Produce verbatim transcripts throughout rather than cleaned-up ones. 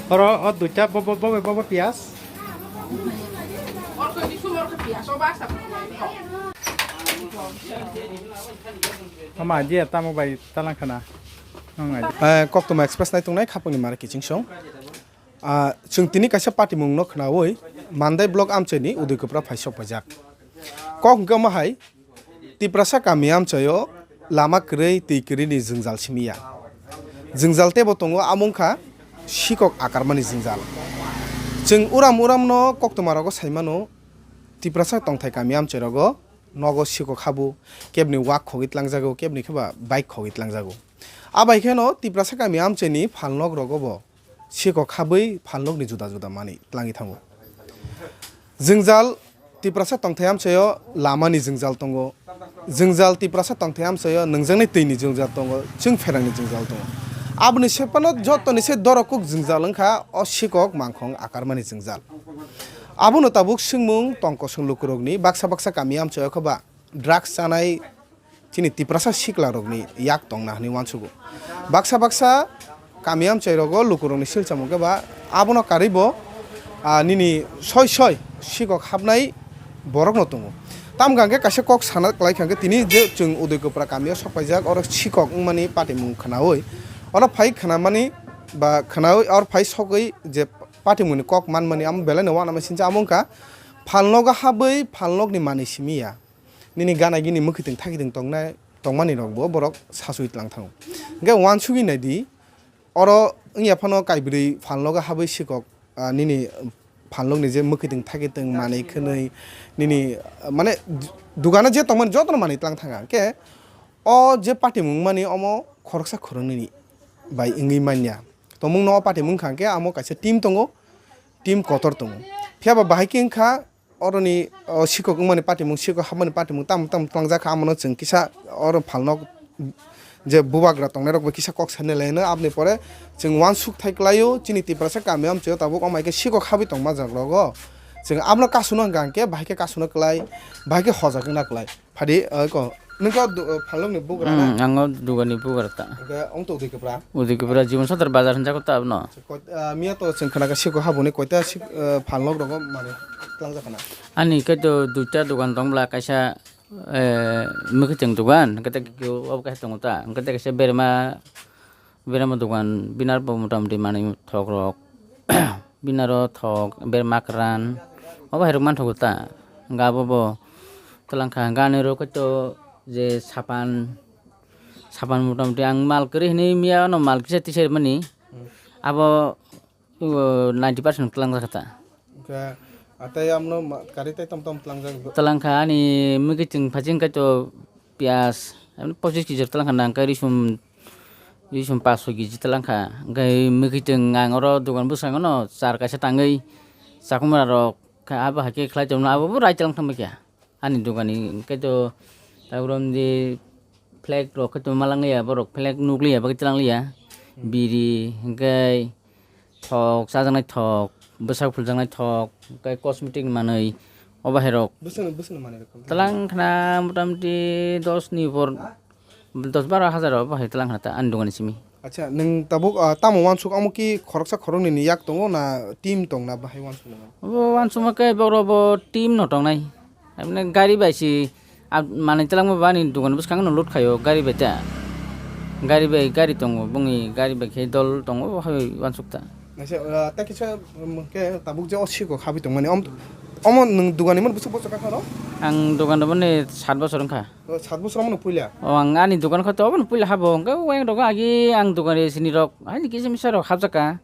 Oro o duita bo bo bo bo bo piyas. Ama dia tamo bai talang khana. Nong ai. Eh, Koktwma Express nai tongnai khapangni mara kiching song. Ah, chwng tini kaisa patimung no khnaui Mandai block amchaini Udui Kwpra phai sok paijak. Kok hwnkhe omo hai, Tiprasa kami amchaio lama kwrwi twi kwrwini jwngjal simi ya. Jwngjal teibo tongo, amo wngkha sikok akarmani jwngjal. Chwng uram uramno koktwmarogo sai mano, Tiprasa tongthai kami amchairogo nogo sikok habu, kebni wak khogwi tlangjago, kebni kheba bike khogwi tlangjago. Abai kheno Tiprasa kami amchaini phalnokrogo bo sikok habwi phalnokni juda juda manwi tlangwi thango. Jwngjal Tiprasa tongthai amchaio lamani jwngjal tongo. Jwngjal Tiprasa tongthai amchaio nungjaknai twini jwngjal tongo, chwng pherangni jwngjal tongo. Aboni se phano jotoni se dorok kuk jwngjal wngkha o sikok mangkhong akarmani jwngjal. Abono tabuk swngmung tongkosong lukurokni baksa baksa kami amchaio khe ba drugs chanai chini Tiprasa siklarokni yak tongna hwnwi uansugo. Baksa baksa kami amchairogo lukurokni silchamo khe ba abono karwibo, ah, nini soi soi sikok hapnai borokno tongo. Tamo hwnkhe kaisa kok sana kwlai kha hwnkhe tini je chwng Udui Kwpra kamio sok paijak, oro sikok wngmani patimung khnaui oro phai khnamani ba khnaui oro phai sogwi je patimungni kok manmani amo belaino uanama sincha amo wngkha phalnogo habwi phalnokni manwi simi ya. Nini gana gini mwkhwtwng thakitwng tongnai, tongmani rokbo borok sasui tlang thango. Hwnkhe uansugwi naidi, oro wngya phano kaibrwi phalnogo habwi sikok, ah, nini phalnokni je mwkhwtwng thakitwng manwi khwnwi nini, ah, mane dugano je tongmani jotono manwi tlang thanga. Hwnkhe o je patimung mani omo khoroksa khoroknwini bai wngwi manya. Tongmungno o patimung wngkha hwnkhe amo kaisa team tongo, team kotor tongo. Phiya ba bahai khe wngkha, oroni, o, sikok wngmani patimung, sikok hapmani patimung tamo tamo tlangjak kha, amono chwng kisa oro phalnok je bubagra tongnairokbo kisa kok sanai laino. Aboni pore chwng uansuk thai kwlaio, chini Tiprasa kami amchaio tabuk wngmai khe sikok habwi tongma jagrogo. Chwng abono kasuno hwnkha hwnkhe bahai khe kasuno kwlai, bahai khe hojak wngna kwlai. Phadi, o, ko, nwng ko du-, o, phalokni bugra na? Hmm, ang o dugani bugra ta. Hwnkhe wng to Udui Kwpra? Udui Kwpra Jibon Sadar Bazar hwnjago ta abono. Koi-, ah, miya to chwng khna kha siko haboni koita sik-, ah, phalnok rogo mani tlangjak khna. Ani khe to duita dogan tong bwla, kaisa, eh, mwkhwtwng dogan, hwnkhe tei khe obo kaisa tongo ta, hwnkhe tei kaisa berma, berma dogan, bini aro bo motamoti manwi thok rok, bini aro thok, berma kwran, obo hai rok manthogo ta, hwnkhe abo bo twlang kha, hwnkhe ani oro khe to je sapan, sapan motamoti ang mal kwrwi hinwi miya no mal kisa tisa rwmani, abo, o, ninety percent twlang jakha ta. Hwnkhe, ah, tei amno ma-, kari tei tom tom twlangjak bo? Twlang kha ani mwkhwtwng phaiching kaitor piyaj, pochis kg twlang kha nang khe risum, risum paanch soi kg twlang kha. Hwnkhe mwkhwtwng ang oro dogan bwskango no char kaisa tangwi chakhumra rok kha, abo hai khe khlai tongmani abo bo rai twlang thangbai kha. Ani dogani hwnkhe to tabuk romdi flag rok khe to ma langliya, borok flag nukliya bagwi twlangliya. Hmm. Biri hwnkhe thok, chajaknai thok, bwsak phuljaknai thok, hwnkhe cosmetic manwi, o bahai rok. Bwswk, bwswk manwi rok. Twlang khna motamoti dos ni upor, dos baro hajar o bahai twlang khna ta ani dogani simi. Acha, nwng tabuk, ah, tamo uansuk, amo ki khoroksa khoroknwi ni yak tongo na team tong na bahai uansuk nang? Obo uansukma khe borok bo team no tongnai. Aboni gari bai si, ah, manwi twlangma bo ani dogan bwskango no load khaio gari bai ta. Gari bai gari tongo, bongni gari bai khe dol tongo, obo hai uansuk ta. Acha, ah, tei kisa, um, khe tabuk je o siko khabi tongmani, om-, omo nwng dogan ni mani bwswk bochor kha no? Ang dogan rwmani sat bochor wngkha. O, sat bochor omono puila? O, ang ani dogan khe to obono puila habo, hwnkhe oyang rok agi ang dogan ri sini rok, haini kisa misa rok hapjak kha.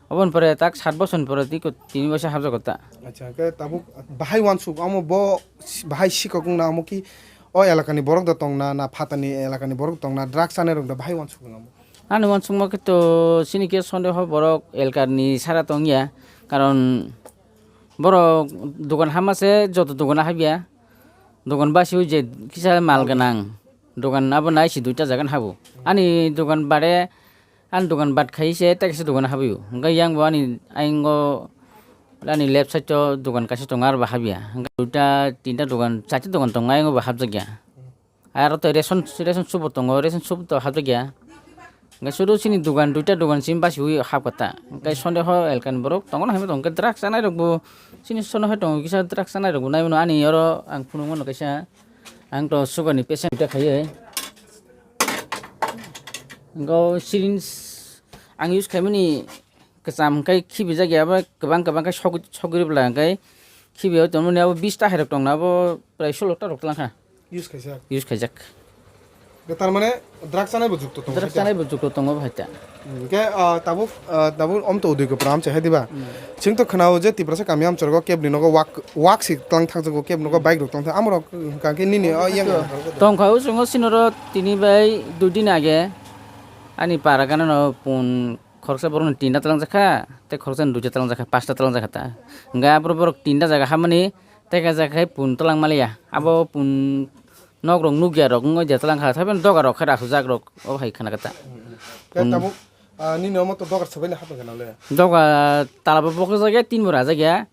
Oboni pore tak sat bochor ni pore tei ko tini bochor hapjak kho ta. Acha, hwnkhe tabuk bahai uansuk, omo bo si-, bahai sikok wngna, omo ki o elaka ni borok da tongna, na phatani elaka ni borok tongna, drugs chanai rok da bahai uansuk wngna omo? Ani uansukma khe to chini khe sondeho borok elaka ni sara tongya, karon borok dogan hama se joto dogan habya. Dogan basio je kisa mal gwnang dogan abo nai se duita jaga habo. Ani dogan bare, ani dogan bat khai se tei kaisa dogan habio. Hwnkhe yang bo ani ayang o ani left side o dogan kaisa tongo, aro bo habya. Hwnkhe duita tinta dogan, charta dogan tongo, ayang o bo habjakya. Aro tei ration, ration shop bo tongo, ration shop to habjakya. Hwnkhe sudu chini dugan, duita dugan simi basiui hapkha ta. Hwnkhe sonde ho elkan borok tongo no hai tong, hwnkhe drugs chanai rok bo chini sono hai tongo, kisa drugs chanai rok bo nai mano ani oro ang phunuk mano kaisa. Ang to sugar ni patient ta khaiwi. Hwnkhe syringe ang use khaimani kwcham hwnkhe khibijak ya, abo kwbang kwbang khe sogwi, sogwi rwbwla hwnkhe khibiui tongmani abo bish ta hai rok tongna, abo prai solo ta rok twlang kha. Use khaijak. Use khaijak. Be tar mane drug chanai bo jukto tongo. Drug chanai bo jukto tongo bo hai ta. Hmm, ke, ah, tabuk, ah, tabuk om to udui ko pram che hai diba. Hmm. Chwng to khwnao je Tiprasa kami amchorgo kebni nogo wak, wak si tlang thang jago, keb nogo bike rok tlang thang. Amorok hwnkha khe nini, oh, yang tong kha o chwng o sinoro tini bai dui din age ani para gana no pun khoroksa borok no tinta twlang jakha, tei khoroksa no duita twlang jakha, pasta twlang jakha ta. Hwnkhe aphuru borok tinta jaga hamani tei kaisa khe pun twlang maliya. Abo pun nok rok nukya rok wngwi je twlang kha, tei doga rok khe rasujak rok obo hai khna khe ta. Khe tabuk, ah, nini omo to dogar sabai ni hapung khe nang le? Doga tala bo bokjak ya, tin bo rajak ya.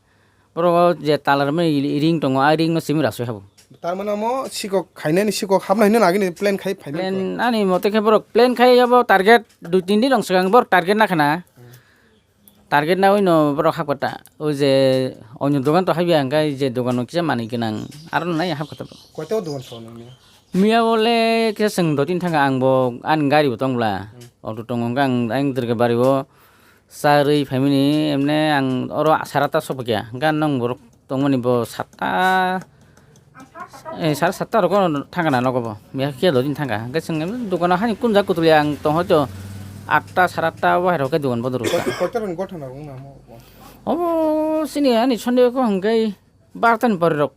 Borok o je tala rwmani ring tongo, a ring no simi rasui habo. Tar mane omo sikok khainani, sikok hapna hinwi nagini plan khai phaimani. Plan ani mote khe borok plan khai abo target dui tin din rok swkang borok target na khna. Hmm. Target naui no borok hapkha ta. O je onyo dogan to habya hwnkhe je dogan o kisa manwi gwnang aro no nai hapkha ta. Koita o dogan sao nangni? Miya bole kisa chwng dotini thangkha ang bo ani gari bo tong bwla. Hmm. Auto tongo hwnkhe ang ayang Durga bari o. Charwi phaimani emne ang oro sara ta sopikya, hwnkhe nwng borok tongmani bo satta, eh, sara satta rok thangkha na nogo bo, miya khe dodin thangkha, hwnkhe chwng emne dukano hani kun jak kutulya ang tong hoito atta sara atta o hai rok khe dukan bodo rwkha. Koita rokni gotha na rwng namo? Obo chini ani Sunday khe hwnkhe barta ni pore rok.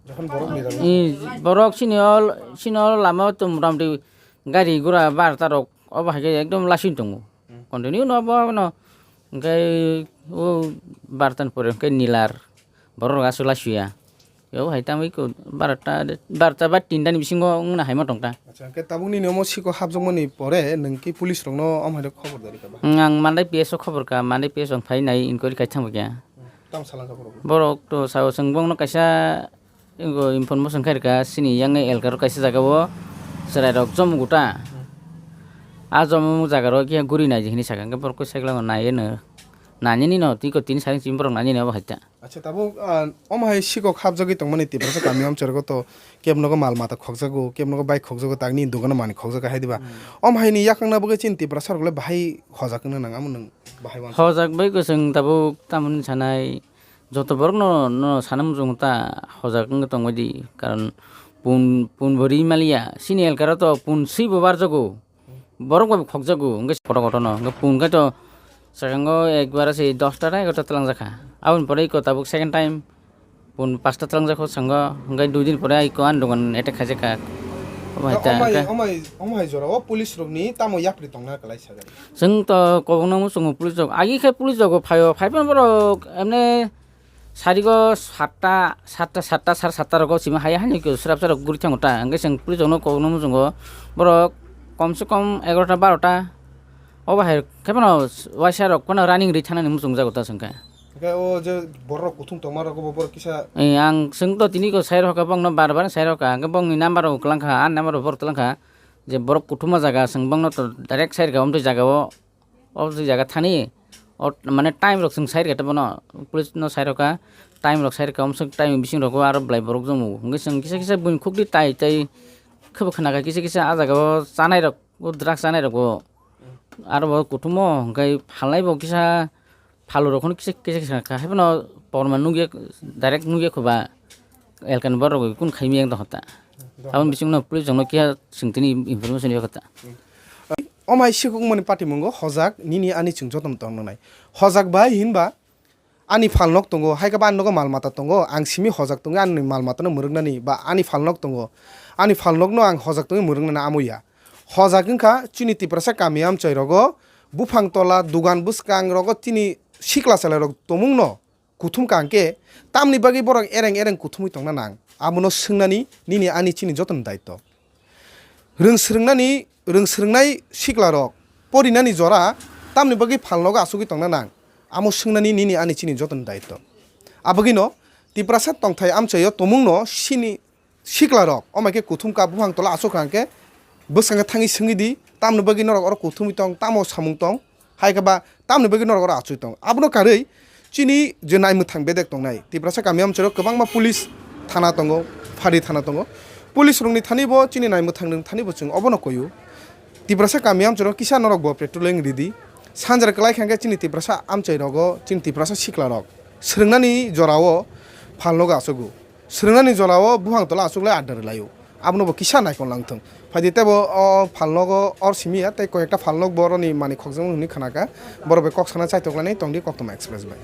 Jokhon borok ni rok. I borok chini ol, chini ol lama o motamoti gari gura barta rok obo hai khe ekdom lasing tongo. Hmm. Continue no bo no hwnkhe o bartan pore hwnkhe nilar borok rok aswk lasuya. Yo hai tamo iko barta, barta ba tinta ni bisingo wngna hai ma tong ta. Acha, hwnkhe tabuk nini omo siko hapjakmani pore nwng ki police rokno omo hai khobor dari kha ba? Hmm, ang Mandai P S o khobor kha, Mandai P S o phai nai inquiry khai thang kha. Hmm, tamo salang kha borok? Borok to sao chwng bongno kaisa Ego information khai rwkha, chini yang elkar kaisa jaga o chwrai rok jomo guta. Hmm. A jomo jaga rok khe guri nai hini saka, hwnkhe borok khe cycle o nai no, nani ni no, tiko tini sari chini borok nani no obo hai ta. Acha, tabuk, ah, omo hai sikok hapjagwi tongmani Tiprasa kami amchorgo to keb nogo mal mata khokjago, keb nogo bike khokjago, tagni dogano manwi khokjago hai diba. Hmm. Omo hai ni yakang na bagwi chini Tiprasa rok le bahai hojak wngna nang, amo nwng bahai uansuk? Hojak bai kwchwng tabuk tamoni sanai. Joto borok no, no sana muchungo ta hojak wngwi tongbai di, karon pun, pun bo ri maliya, sini elkaro to pun swi bo barjago, borok bai bo khokjago, hwnkhe kotor kotor no, hwnkhe pun khe to swkango ekbar se dosta na egarota twlang jakha, aboni pore iko tabuk second time pun pasta twlang jakha swngo, hwnkhe dui din pore iko ani dogan attack khaijak kha. Omo hai ta, omo hai, hwnkhe omo hai, omo hai jora o police rok ni tamo yapri tongna kwlai sajak. Chwng to kobokno muchungo police rok. Agi khe police rok bo phaio, phai phano borok emne sarigo satta, satta, satta, sare satta rogo simi haya hani khe srap srap guri thango ta. Hwnkhe chwng police rokno kobokno muchungo borok kom se kom egarota barota obo hai khe phano waisa rok phano running rwi thanani muchungjago ta chwng khe. Hwnkhe o je borok kuthum tongma rogo bo borok kisa. Eh, ang chwng to tini ko sai rokha bongno bar bar sai rokha, hwnkhe bongni number rok kwlang kha, ani number rok borok twlang kha. Je borok kuthuma jaga chwng bongno to direct sai rwkha, omtwi jaga o, omtwi jaga thani, o, mane time rok chwng sai rwkha, bono police no sai rwkha, time rok sai rwkha, omswk time bising rogo aro belai borok jomo, hwnkhe chwng kisa kisa buini khukti tai tai khebo khna kha, kisa kisa ah jaga o chanai rok, o drugs chanai rok bo aro bo kuthumo hwnkhe phalnai bo kisa. Phalurok hono kisa kisa kisa kha, haiphano porma nukya, direct nukya kho ba, elkani borok rok kun khaimi yang tongkha ta. Aboni bisingno police rokno kiya swngtini information yakha ta. Omo hai sikukmani patimungo hojak nini ani chwng jotono tong nangnai. Hojak bai hinba ani phalnok tongo, hai khe ba ani nogo mal mata tongo, ang simi hojak tongwi ani mal matano mwrwknani ba ani phalnok tongo, ani phalnokno ang hojak tongwi mwrwknani amo ya. Hojak wngkha chini Tiprasa kami amchoi rogo, buphang tola, dugan bwskang rogo chini sikla chwlai rok tongmung no kuthum kang khe, tamni bagwi borok ereng ereng kuthumwi tongna nang? Abono swngnani nini ani chini jotoni daitw. Rwng swrwngnani, rwng swrwngnai sikla rok porinani jora tamni bagwi phalnogo achugwi tongna nang? Amo swngnani nini ani chini jotoni daitw. Abagwino Tiprasa tongthai amchoio tongmung no sini sikla rok, omo hai khe kuthum ka buphang tola aswk hwnkhe Bwskango thangwi swngwi di, tamni bagwi norok oro kuthumwi tong, tamo samung tong, hai khe ba tamni bagwi norok oro achuk tong. Abono karwi chini je naimwthang bedek tongnai Tiprasa kami amchairok kwbangma police thana tongo, phari thana tongo. Police rokni thani bo chini naimwthang nwng thani bo chwng obono koio. Tiprasa kami amchairok kisa norok bo patrolling ridi. Sanjra kwlai kha khe chini Tiprasa amchairogo, chini Tiprasa siklarok swrwngnani jorao phalnogo achugo. Swrwngnani jorao buphang tola achuklai adda rwlaio. Abono bo kisa naikol langthwng. Phaidi tebo o phalnogo or simi ya, tei koyekta phalnog boroni mani khokjakmani hwnwi khnakha. Borok bai kok sana chaitok lainai tongdi Koktwma Express bai.